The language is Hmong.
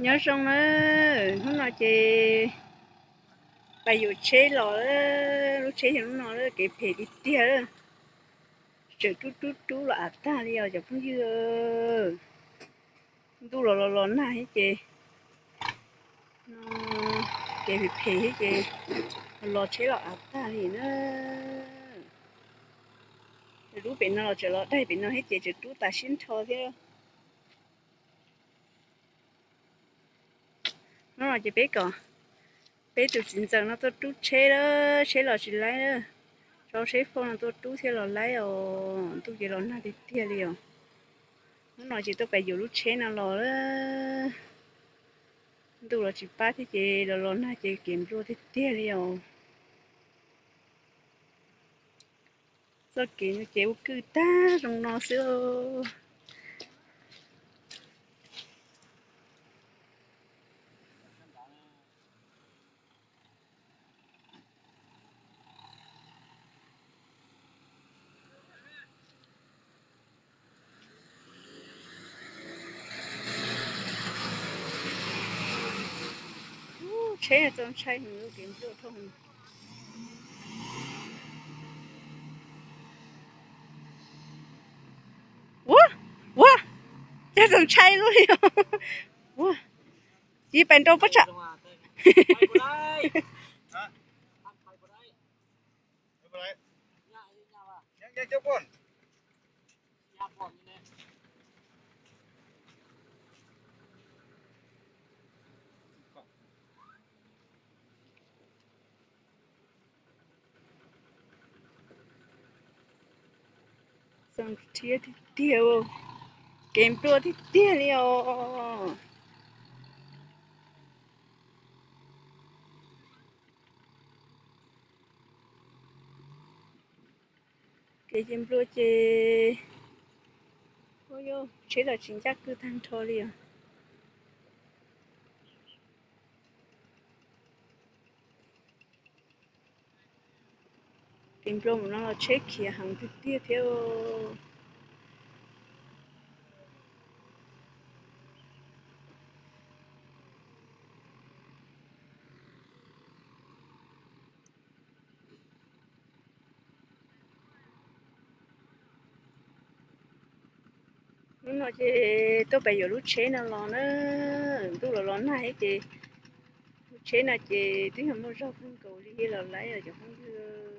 Nyob zoo na, hnub no ces pais yuav tsheb los, lub tsheb yog lub no, kev phem tiag tiag, tseem rub rub rub los av tag li os cov phooj ywg. Ntuj los los los nag thiab ces, kev phem phem thiab ces los tsheb los av tag li na. Rub pem no los tseem los daig pem no thiab ces tseem rub tas siab nrho thiab. Hnub no ces peb kom peb tus txiv ntxawm no tuaj rub tsheb lawm, tsheb los tsis laib lawm. Tso tsheb fauj no tuaj rub thiab los laib os, ntuj ces los nag tiag tiag li os. Hnub no ces tuaj pais yuav lub tsheb no los lawm. Ntuj los tsis pab thiab ces los los nag ces kev nplua tiag tiag li os. Txoj kev no ces ua kwj tag zoo no xwb. Tsheb txaus ntshai heev, kev nplua dhau heev. Ua, ua, cas txaus ntshai luaj li. Ua, cia pais nrau pob tsam. Txaus ntshai tiag tiag, kev nplua tiag tiag li os. Kev ces nplua ces, tsheb los tsis ncaj kwj tag nrho li os. Kev nplua mus no los tsheb khiav heev tiag tiag thiab. Hnub no ces tuaj pem yuav lub tsheb no los na, ntuj los los nag thiab ces lub tsheb no ces twb yog muaj zog kawg nkaus li los laib os cov phooj ywg.